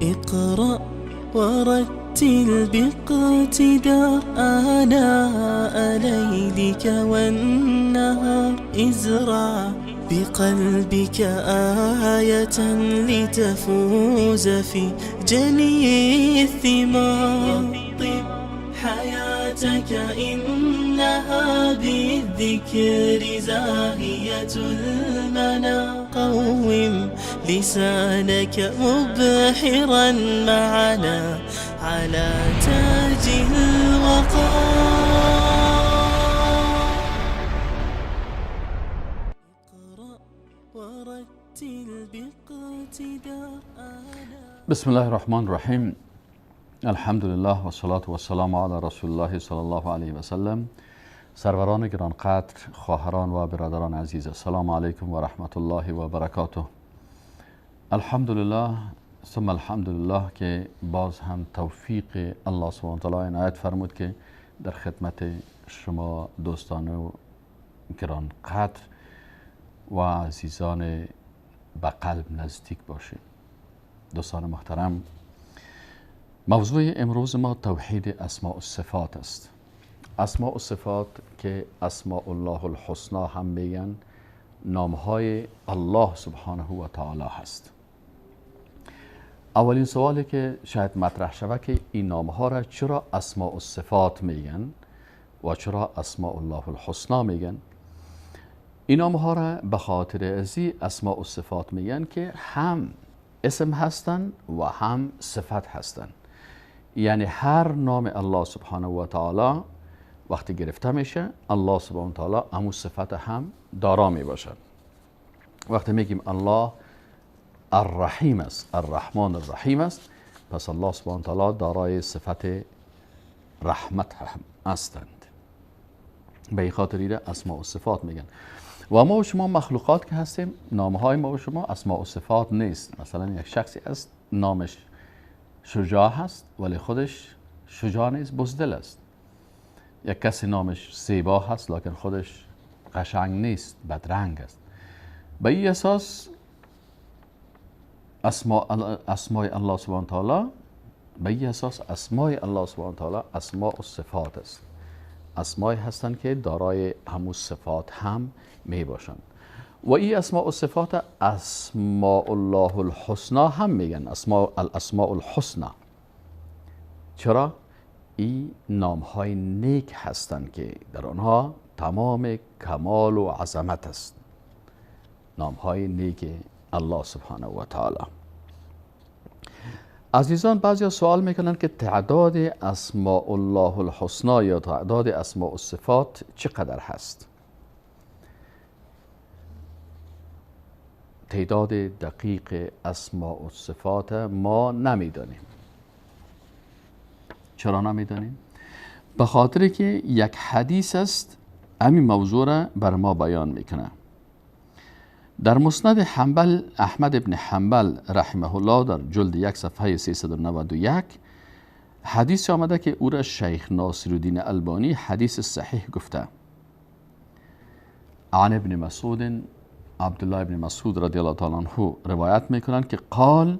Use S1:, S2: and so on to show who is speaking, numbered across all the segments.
S1: اقرأ ورتل باقتدار آناء ليلك والنهار، ازرع بقلبك آية لتفوز في جني الثمار. طب حياتك إنها بالذكر زاهية المنى، قوم لسانك مبحرا معنا على تاج الوقار. اقرأ ورتل باقتدار.
S2: بسم الله الرحمن الرحیم. الحمدلله و صلاة و السلام علی رسول الله صلی الله علیه و سلم. سروران گرانقدر، خواهران و برادران عزیز، السلام علیکم و رحمت الله و برکاته. الحمدلله ثم الحمدلله که باز هم توفیق الله سبحانه و تعالی عنایت فرمود که در خدمت شما دوستان و گرانقدر و عزیزان به قلب نزدیک باشیم. دوستان محترم، موضوع امروز ما توحید اسماء و صفات است. اسماء و صفات که اسماء الله الحسنا هم میگن، نامهای الله سبحانه و تعالی هست. اولین سوالی که شاید مطرح شود که این نامها را چرا اسماء و صفات میگن و چرا اسماء الله الحسنا میگن؟ این نامها را به خاطر ازی اسماء و صفات میگن که هم اسم هستن و هم صفت هستن. یعنی هر نام الله سبحانه و تعالی وقتی گرفته میشه، الله سبحانه و تعالی همون صفت هم دارا می باشد. وقتی میگیم الله الرحیم است، الرحمن الرحیم است، پس الله سبحانه و تعالی دارای صفت رحمت هم هستند. به این خاطر ایره اسماء و صفات میگن. و ما و شما مخلوقات که هستیم، نامهای ما و شما اسماء و صفات نیست. مثلا یک شخصی است نامش شجاع هست ولی خودش شجاع نیست، بزدل است. یک کسی نامش زیبا هست لکن خودش قشنگ نیست، بدرنگ است. به این اساس اسماء الله سبحانه تعالی، به این اساس اسماء الله سبحانه تعالی اسماء و صفات است. اسماء هستند که دارای همون صفات هم می باشند. و این اسماء و صفات اسماء الله الحسنا هم میگن، الاسماء الحسنا. چرا؟ این نام های نیک هستند که در آنها تمام کمال و عظمت است. نام های نیک الله سبحانه و تعالی. عزیزان بعضی سوال میکنن که تعداد اسماء الله الحسنا یا تعداد اسماء و صفات چقدر هست؟ تعداد دقیق اسماء و صفات ما نمیدانیم. چرا نمیدانیم؟ به خاطر که یک حدیث است همین موضوع را بر ما بیان میکنه. در مسند حنبل، احمد ابن حنبل رحمه الله در جلد 1 صفحه 391 حدیث آمده که او را شیخ ناصرالدین البانی حدیث صحیح گفته. عن ابن مسعود، عبدالله ابن مسعود رضی الله تعالی عنه روایت میکنند که قال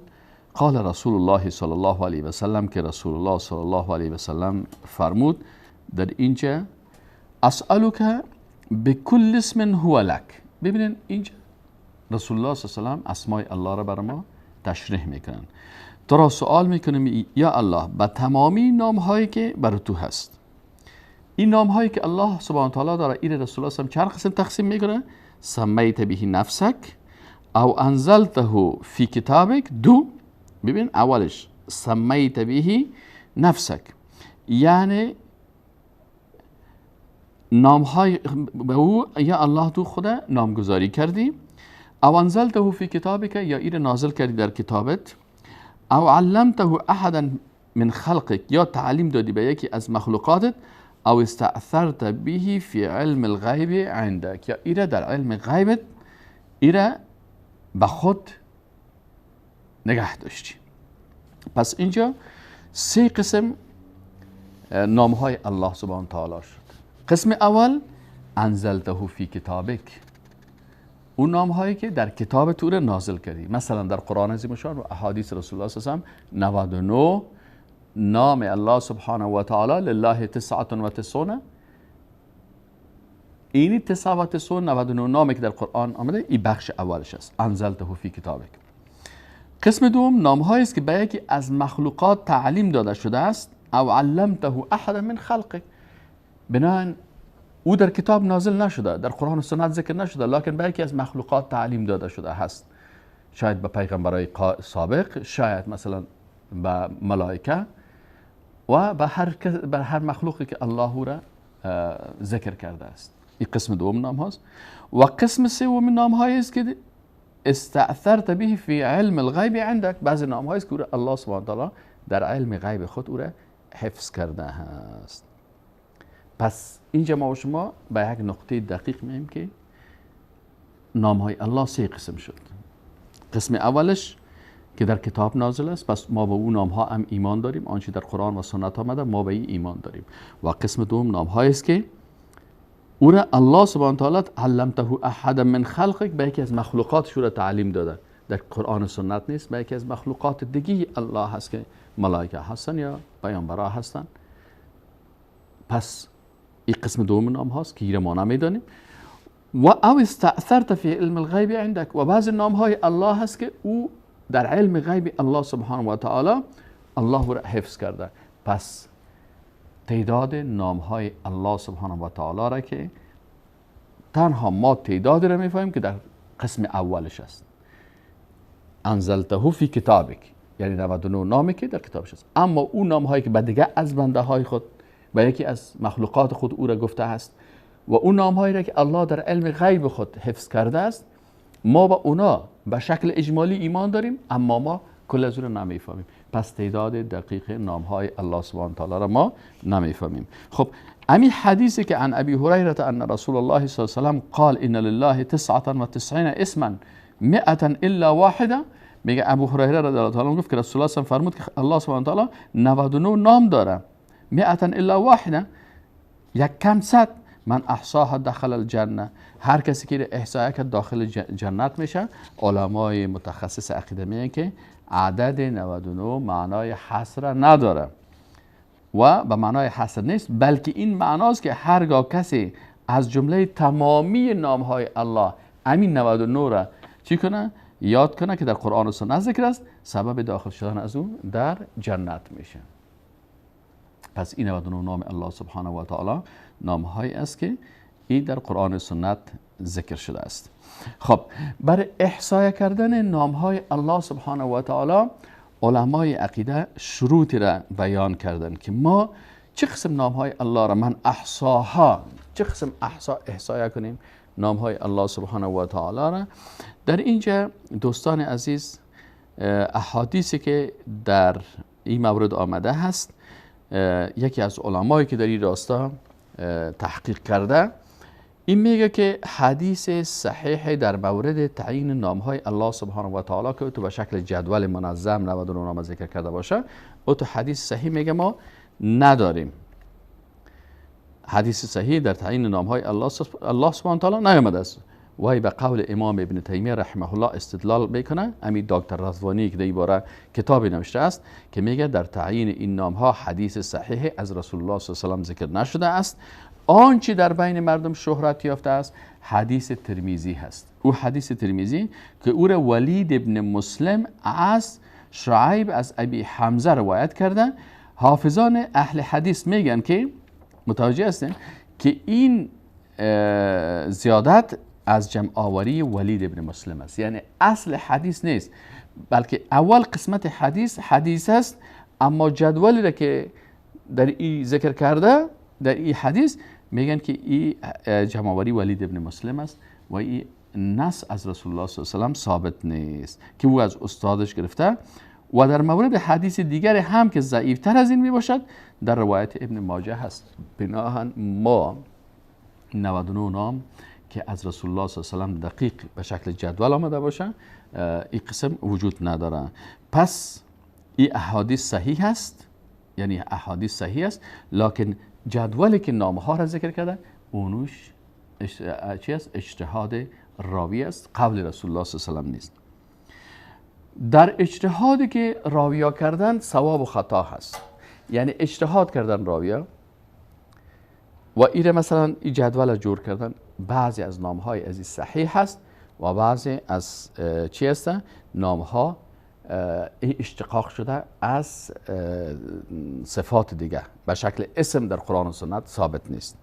S2: قال رسول الله صلی الله علیه و سلم، که رسول الله صلی الله علیه و سلم فرمود در اینجا اسألک بكل اسم هو لک. ببینین اینجا رسول الله صلی الله علیه و سلم اسماء الله را بر ما تشریح میکنن. تو را سوال میکنیم یا الله به تمامی نام هایی که بر تو هست. این نام هایی که الله سبحانه و تعالی داره، این رسول الله صلی الله علیه و سلم چند قسم تقسیم میکنه؟ سمیت به نفسک او انزلته فی کتابک. دو، ببین اولش سمیت به نفسک، یعنی نام های به او یا الله تو خود نامگذاری کردی، او انزلته فی کتابک یا ایر نازل کردی در کتابت، او علمته احدا من خلقک یا تعلیم دادی به یکی از مخلوقاتت، او استأثرت به فی علم الغیب عندک یا ایره در علم غیبت ایره به خود نگه داشتی. پس اینجا سه قسم نام های الله سبحانه تعالی شد. قسم اول انزلته فی کتابک، اون نام هایی که در کتاب تور نازل کردی. مثلا در قرآن عظیم الشان و احادیث رسول الله صلی الله علیه و سلم 99 نام الله سبحانه و تعالی، لله 99، اینی 99 99 نامی که در قرآن آمده، این بخش اولش است، انزلته فی کتابک. قسم دوم نام هایی است که به یکی از مخلوقات تعلیم داده شده است، او علمته احدا من خلقک. بنابراین او در کتاب نازل نشده، در قرآن و سنت ذکر نشده، لکن به یکی از مخلوقات تعلیم داده شده هست، شاید به پیغمبرای سابق، شاید مثلا به ملائکه و به هر مخلوقی که الله او را ذکر کرده است. این قسم دوم نام هاست. و قسم سوم نام هایی است که استأثرت به فی علم الغیب عندك. بعضی نام هایی است که الله سبحانه و تعالی در علم غیب خود او را حفظ کرده است. پس اینجا ما و شما به یک نقطه دقیق میایم که نام های الله سه قسم شد. قسم اولش که در کتاب نازل است، پس ما به اون نام ها هم ایمان داریم، آنچه در قرآن و سنت آمده ما به این ایمان داریم. و قسم دوم نام هایی است که او را الله سبحانه و تعالی علمته احدا من خلقک، به یکی از مخلوقاتش او را تعلیم داده، در قرآن و سنت نیست، به یکی از مخلوقات دیگه الله هست که ملائکه هستن یا پیامبرا هستن. پس این قسم دوم نام هاست که ایره ما نمیدانیم. و او استأثرت فی علم الغیب عندك. و بعض نام های الله هست که او در علم غیب الله سبحانه و تعالی الله را حفظ کرده. پس تعداد نام های الله سبحانه و تعالی را که تنها ما تعداد را میفهمیم که در قسم اولش است، انزلته فی کتابک، یعنی 99 نامی که در کتابش است. اما اون نام هایی که به دیگه از بنده های خود، به یکی از مخلوقات خود او را گفته است، و اون نام هایی را که الله در علم غیب خود حفظ کرده است، ما با اونا به شکل اجمالی ایمان داریم، اما ما کل از او را نمیفهمیم. پس تعداد دقیق نام های الله سبحانه و تعالی را ما نمیفهمیم. خب همین حدیثی که عن ابی هریره ان رسول الله صلی الله علیه و سلم قال ان لله 99 اسما 100 الا واحده، میگه ابو هریره رضی الله تعالی عنه گفت که رسول الله صلی الله علیه و فرمود که الله سبحانه و تعالی 99 نام داره، 100 الا واحده، یک کم صد، من احصاها دخل الجنه، هر کسی که احصا کرد داخل جنت میشه. علمای متخصص عقیده میگن که عدد 99 معنای حصر نداره و به معنای حصر نیست، بلکه این معناست که هرگاه کسی از جمله تمامی نامهای الله همین 99 را چی کنه؟ یاد کنه که در قرآن و سنت ذکر است، سبب داخل شدن از اون در جنت میشه. پس این 99 نام الله سبحانه و تعالی نامهایی است که این در قرآن و سنت ذکر شده است. خب برای احصای کردن نامهای الله سبحانه و تعالی علمای عقیده شروطی را بیان کردن که ما چه قسم نامهای الله را من احصاها، چه قسم احصا کنیم نامهای الله سبحانه و تعالی را. در اینجا دوستان عزیز احادیثی که در این مورد آمده هست، یکی از علمایی که در این راستا تحقیق کرده این میگه که حدیث صحیح در مورد تعیین نامهای الله سبحانه و تعالی که تو به شکل جدول منظم 99 نام ذکر کرده باشه، او تو حدیث صحیح میگه ما نداریم. حدیث صحیح در تعیین نامهای الله سبحانه و تعالی نیامده است. وی به قول امام ابن تیمیه رحمه الله استدلال میکنه، امی دکتر رضوانی که در این باره کتابی نوشته است که میگه در تعیین این نامها حدیث صحیح از رسول الله صلی الله علیه و سلم ذکر نشده است. آنچه در بین مردم شهرت یافته است حدیث ترمیزی هست. او حدیث ترمیزی که او را ولید ابن مسلم از شعیب از ابی حمزه روایت کرده. حافظان اهل حدیث میگن که متوجه هستن که این زیادت از جمع آوری ولید ابن مسلم است، یعنی اصل حدیث نیست، بلکه اول قسمت حدیث حدیث است، اما جدولی را که در این ذکر کرده در این حدیث میگن که این جمع آوری ولید ابن مسلم است و این نص از رسول الله صلی الله علیه و سلم ثابت نیست که او از استادش گرفته. و در مورد حدیث دیگر هم که ضعیفتر از این میباشد در روایت ابن ماجه هست. بناهن ما 99 نام که از رسول الله صلی الله علیه و سلم دقیق به شکل جدول آمده باشه این قسم وجود نداره. پس این احادیث صحیح است، یعنی احادیث صحیح است، لکن جدولی که نامها را ذکر کرده اونوش چی است؟ اجتهاد راوی است، قول رسول الله صلی الله علیه و سلم نیست. در اجتهادی که راویا کردن ثواب و خطا هست، یعنی اجتهاد کردن راویا و ایره مثلا این جدول جور کردن، بعضی از نامهای از صحیح هست و بعضی از چی هستن؟ نامها اشتقاق شده از صفات دیگه به شکل اسم در قرآن و سنت ثابت نیست.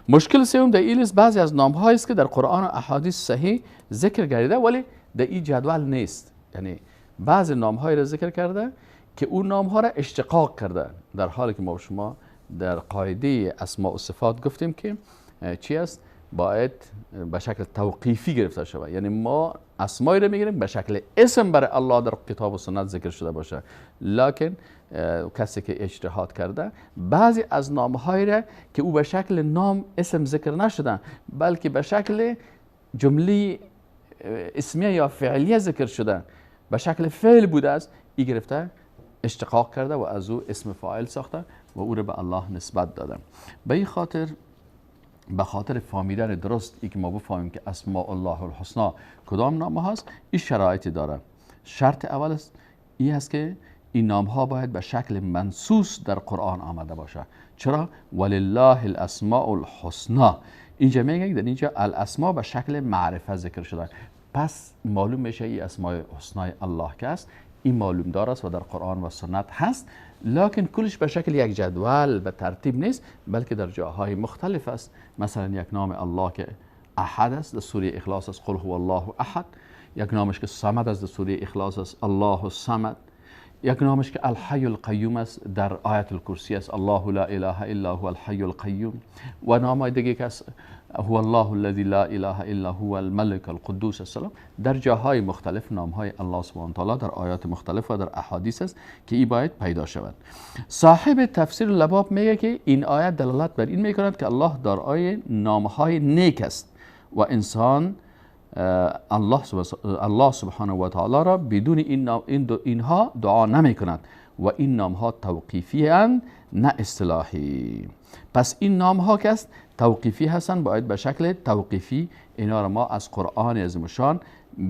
S2: مشکل سوم در این بعضی از نامهایی است که در قرآن و احادیث صحیح ذکر گردیده ولی در این جدول نیست، یعنی بعضی نامهایی را ذکر کرده که اون نامها را اشتقاق کرده، در حالی که ما شما در قاعده اسماء و صفات گفتیم که چی است؟ باید به شکل توقیفی گرفته شود، یعنی ما اسمایی رو میگیریم به شکل اسم برای الله در کتاب و سنت ذکر شده باشه، لکن کسی که اجتهاد کرده بعضی از نامهایی را که او به شکل نام اسم ذکر نشده بلکه به شکل جمله اسمیه یا فعلیه ذکر شده، به شکل فعل بوده است، ای گرفته اشتقاق کرده و از او اسم فاعل ساخته و او را به الله نسبت داده. به این خاطر، به خاطر فهمیدن درست ای که ما بفهمیم که اسماء الله الحسنا کدام نام هاست، این شرایطی داره. شرط اول است این است که این نام ها باید به شکل منصوص در قرآن آمده باشه. چرا؟ ولله الاسماء الحسنا. اینجا میگه در اینجا الاسماء به شکل معرفه ذکر شده، پس معلوم میشه این اسماء حسنای الله که است این معلوم دار است و در قرآن و سنت هست، لکن کلش به شکل یک جدول به ترتیب نیست بلکه در جاهای مختلف است. مثلا یک نام الله که احد است در سوره اخلاص است، قل هو الله احد. یک نامش که صمد است در سوره اخلاص است، الله الصمد. یک نامش که الحی القیوم است در آیت الکرسی است، الله لا اله الا هو الحی القیوم. و نام دیگه که است هو الله الذی لا اله الا هو الملک القدوس السلام. در جاهای مختلف نامهای الله سبحانه وتعالی در آیات مختلف و در احادیث است که ای باید پیدا شود. صاحب تفسیر لباب میگه که این آیت دلالت بر این میکند که الله دارای نامهای نیک است و انسان الله سبحانه و تعالی را بدون اینها دعا نمی کند و این نام ها توقیفی اند نه اصطلاحی. پس این نام ها که است توقیفی هستند، باید به شکل توقیفی اینا را ما از قرآن عظیم الشان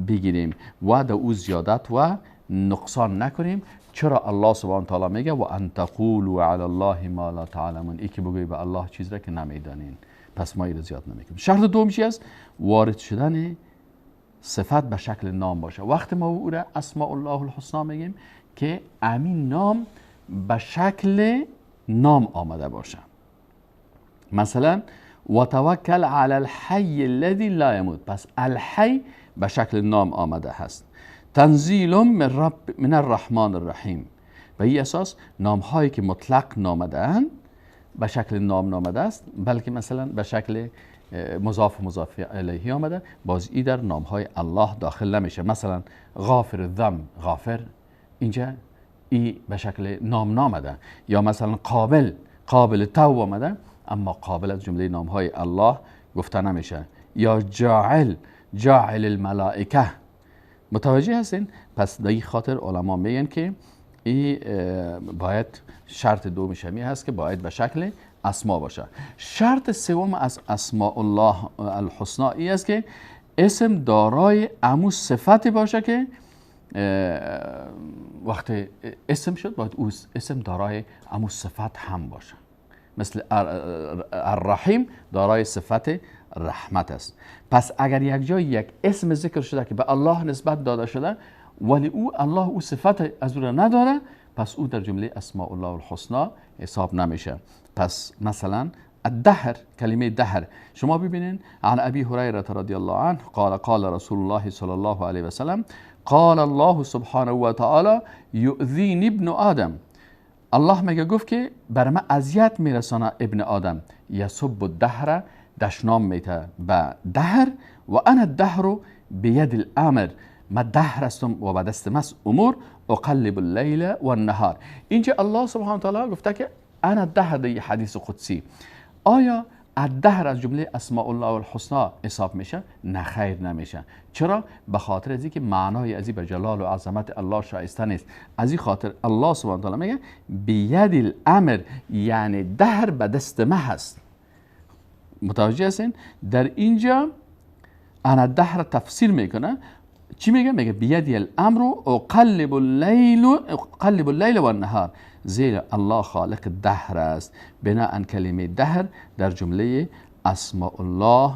S2: بگیریم و در او زیادت و نقصان نکنیم. چرا الله سبحانه و تعالی میگه و ان تقولوا علی الله ما لا تعلمون، ای که بگویی به الله چیز را که نمیدانین. پس ما این زیاد نمیکنیم. شرط دوم چی است؟ وارد شدن صفت به شکل نام باشه. وقتی ما او را اسماء الله الحسنا میگیم که امین نام به شکل نام آمده باشه. مثلا و توکل علی الحی الذی لا یموت، پس الحی به شکل نام آمده هست. تنزیل من رب من الرحمن الرحیم. به این اساس نام هایی که مطلق نامده اند به شکل نام نامده است، بلکه مثلا به شکل مضاف و مضاف الیه آمده، باز ای در نام های الله داخل نمیشه. مثلا غافر الذنب، غافر اینجا ای به شکل نام نامده، یا مثلا قابل، قابل توب آمده، اما قابل از جمله نام های الله گفته نمیشه. یا جاعل، جاعل الملائکه. متوجه هستین؟ پس در این خاطر علما میگن که ای باید شرط دومش همی هست که باید به شکل اسما باشه. شرط سوم از اسماء الله الحسنا ای است که اسم دارای امو صفتی باشه که وقتی اسم شد باید او اسم دارای امو صفت هم باشه. مثل الرحیم دارای صفت رحمت است. پس اگر یک جای یک اسم ذکر شده که به الله نسبت داده شده ولی او الله او صفت از او را نداره، پس او در جمله اسماء الله الحسنا حساب نمیشه. پس مثلا الدهر، کلمه دهر شما ببینین، عن ابی هریره رضی الله عنه قال قال رسول الله صلی الله علیه و سلم قال الله سبحانه و تعالی یؤذینی ابن آدم. الله میگه گفت که بر من اذیت میرسانه ابن آدم، یسب الدهر، دشنام میته به دهر، و انا الدهر بید الامر، ما دهر هستم و به دست مس امور، اقلب اللیل و النهار. اینجا الله سبحانه و تعالی گفته که انا الدهر، در حدیث قدسی. آیا الدهر از جمله اسماء الله الحسنا حساب میشه؟ نه خیر نمیشه. چرا؟ به خاطر از اینکه معنای از به جلال و عظمت الله شایسته نیست. از این خاطر الله سبحانه و تعالی میگه بید الامر، یعنی دهر به دست ما هست. متوجه هستین؟ در اینجا انا الدهر تفسیر میکنه، چی میگه؟ میگه بیدی الامر اقلب اللیل اقلب اللیل و النهار. زیرا الله خالق دهر است. بناء کلمه دهر در جمله اسماء الله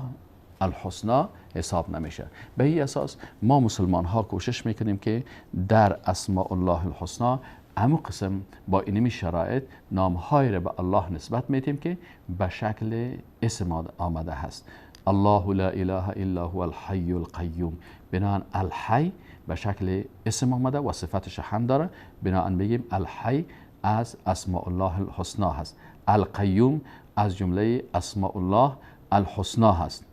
S2: الحسنا حساب نمیشه. به این اساس ما مسلمان ها کوشش میکنیم که در اسماء الله الحسنا همون قسم با اینمی شرایط نامهایی را به الله نسبت میتیم که به شکل اسم آمده هست. الله لا اله الا هو الحی القیوم. بناء الحی به شکل اسم آمده و صفتش هم داره، بناء بگیم الحی از اسماء الله الحسنا هست. القیوم از جمله اسماء الله الحسنا هست.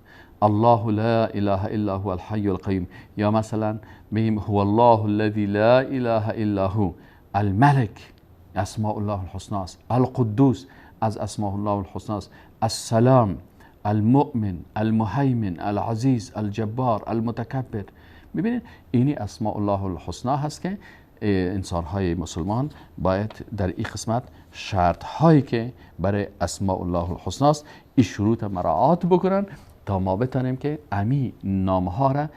S2: الله لا اله الا هو الحی القیوم. یا مثلا میگیم هو الله الذی لا اله الا هو الملک، اسماء الله الحسنا است. القدوس از اسماء الله الحسنا است. السلام، المؤمن، المهیمن، العزیز، الجبار، المتکبر. میبینید اینی اسماء الله الحسنا هست که انسانهای مسلمان باید در این قسمت شرط هایی که برای اسماء الله الحسنا است این شروط مراعات بکنن تا ما بتانیم که امی نامها را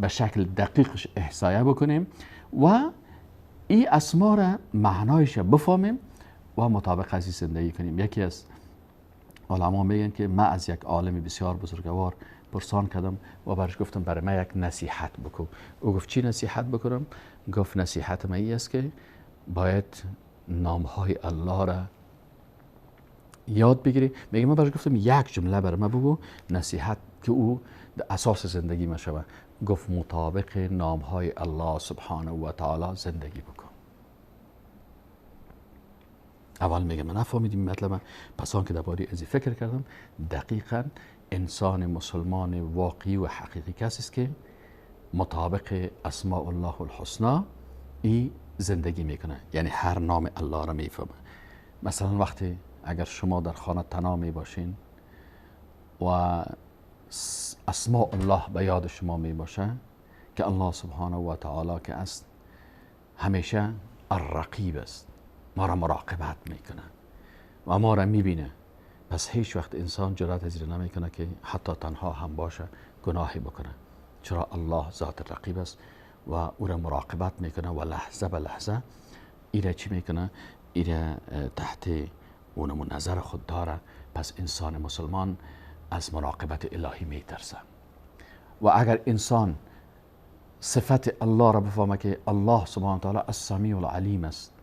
S2: به شکل دقیقش احصایه بکنیم و این اسما را معنایش بفهمیم و مطابق از این زندگی کنیم. یکی از علما میگن که من از یک عالم بسیار بزرگوار پرسان کردم و برش گفتم برای من یک نصیحت بکن. او گفت چی نصیحت بکنم؟ گفت نصیحت من این است که باید نامهای الله را یاد بگیری. میگه من برش گفتم یک جمله برای من بگو نصیحت که او اساس زندگی ما شود. گفت مطابق نامهای الله سبحانه و تعالی زندگی بکن. اول میگه من نفهمیدیم مطلب، پس آن که درباره ازی فکر کردم دقیقا انسان مسلمان واقعی و حقیقی کسی است که مطابق اسماء الله الحسنا ای زندگی میکنه، یعنی هر نام الله را میفهمه. مثلا وقتی اگر شما در خانه تنها میباشین و اسماء الله به یاد شما میباشه که الله سبحانه و تعالی که است همیشه الرقیب است، ما را مراقبت میکنه و ما را میبینه، پس هیچ وقت انسان جرأت از این نمیکنه که حتی تنها هم باشه گناهی بکنه، چرا الله ذات رقیب است و او را مراقبت میکنه و لحظه به لحظه ایره چی میکنه؟ ایره تحت اونمو نظر خود داره. پس انسان مسلمان از مراقبت الهی میترسه و اگر انسان صفت الله را بفهمه که الله سبحانه و تعالی السمیع العلیم است،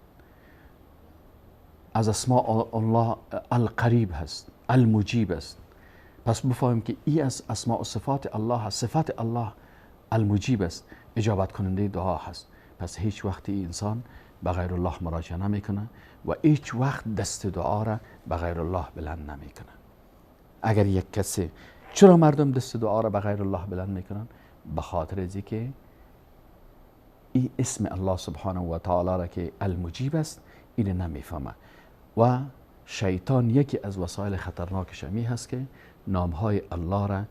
S2: از اسماء الله القریب هست، المجیب است، پس بفهمیم که ای از اسماء و صفات الله هست، صفت الله المجیب است، اجابت کننده دعا هست. پس هیچ وقتی انسان به غیر الله مراجعه نمیکنه و هیچ وقت دست دعا را به غیر الله بلند نمیکنه. اگر یک کسی، چرا مردم دست دعا را به غیر الله بلند میکنن؟ به خاطر از که این اسم الله سبحانه و تعالی را که المجیب است اینو نمیفهمه. و شیطان یکی از وسایل خطرناکش همی هست که نامهای الله را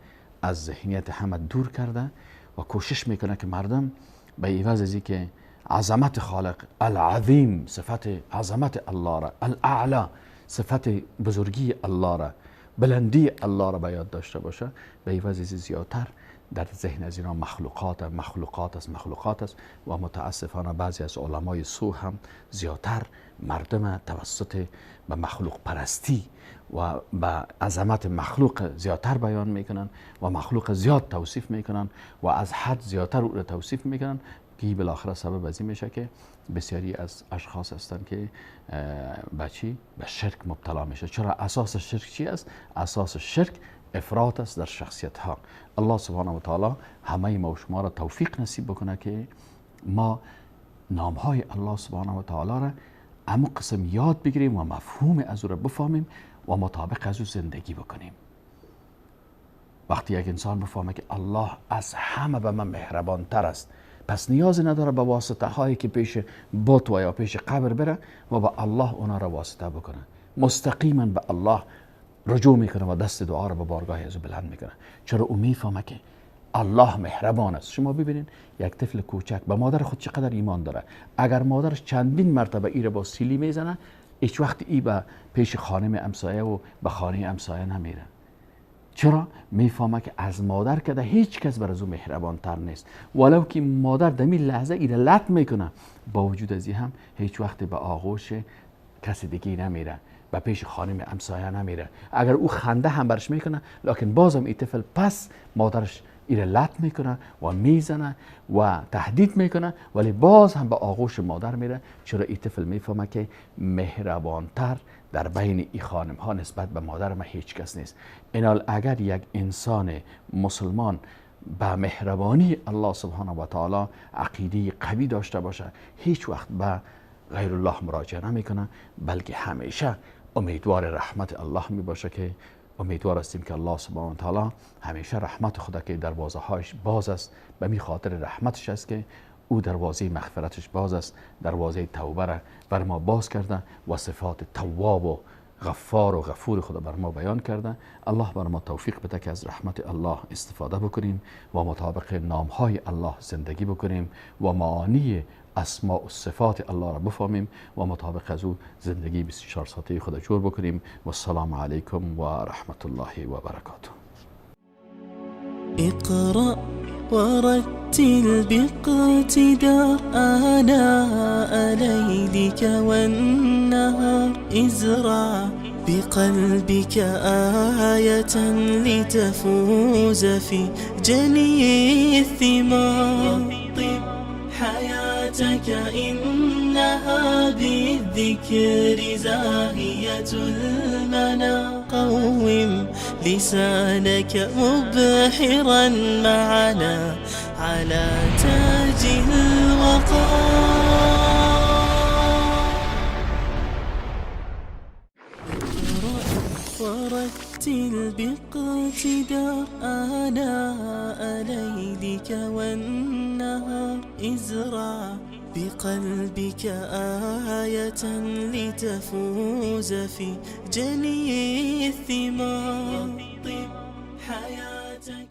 S2: از ذهنیت همه دور کرده و کوشش میکنه که مردم به عوض از که عظمت خالق العظیم، صفت عظمت الله را، الاعلا، صفت بزرگی الله را، بلندی الله را به یاد داشته باشه، به عوض از زیادتر در ذهن از اینا مخلوقات مخلوقات است مخلوقات است. و متاسفانه بعضی از علمای سو هم زیادتر مردم توسط به مخلوق پرستی و به عظمت مخلوق زیادتر بیان میکنن و مخلوق زیاد توصیف میکنن و از حد زیادتر او را توصیف میکنن که بالاخره سبب از این میشه که بسیاری از اشخاص هستند که بچی به شرک مبتلا میشه. چرا؟ اساس شرک چی است؟ اساس شرک افراط است در شخصیت ها. الله سبحانه و تعالی همه ما و شما را توفیق نصیب بکنه که ما نام های الله سبحانه و تعالی را امو قسم یاد بگیریم و مفهوم از او را بفهمیم و مطابق از او زندگی بکنیم. وقتی یک انسان بفهمه که الله از همه به من مهربان تر است، پس نیاز نداره به واسطه هایی که پیش بت و یا پیش قبر بره و به الله اونا را واسطه بکنه، مستقیما به الله رجوع میکنه و دست دعا را به بارگاه از او بلند میکنه. چرا؟ او میفهمه که الله مهربان است. شما ببینید یک طفل کوچک به مادر خود چقدر ایمان داره. اگر مادرش چندین مرتبه ای را با سیلی میزنه، هیچ وقت ای به پیش خانم همسایه و به خانه همسایه نمیره. چرا؟ میفهمه که از مادر کده هیچ کس بر از او مهربان تر نیست، ولو که مادر در این لحظه ایره لط میکنه، با وجود از این هم هیچ وقت به آغوش کسی دیگه نمیره، به پیش خانم همسایه نمیره. اگر او خنده هم برش میکنه، لکن بازم این طفل پس مادرش ایره لط میکنه و میزنه و تهدید میکنه، ولی باز هم به آغوش مادر میره. چرا؟ این طفل میفهمه که مهربانتر در بین این خانم ها نسبت به مادر ما هیچ کس نیست. اینال اگر یک انسان مسلمان به مهربانی الله سبحانه و تعالی عقیده قوی داشته باشه، هیچ وقت به غیر الله مراجعه نمیکنه، بلکه همیشه امیدوار رحمت الله می باشه که امیدوار هستیم که الله سبحانه و تعالی همیشه رحمت خدا که دروازه هایش باز است، به می خاطر رحمتش است که او دروازه مغفرتش باز است، دروازه توبه را بر ما باز کرده و صفات تواب و غفار و غفور خدا بر ما بیان کرده. الله بر ما توفیق بده که از رحمت الله استفاده بکنیم و مطابق نامهای الله زندگی بکنیم و معانی اسماء و صفات الله را بفهمیم و مطابق از او زندگی 24 ساعته خود جور بکنیم. و السلام علیکم و رحمت الله و برکاته.
S1: اقرأ ورتل باقتدار آناء ليلك والنهار، ازرع بقلبك آية لتفوز في جني الثمار. طب حياتك إنها بالذكر زاهية المنى، قوم لسانك مبحرا معنا على تاج الوقار. ورتل باقتدار آناء ليلك والنهار، ازرع بقلبك آية لتفوز في جني الثمار. طب حياتك.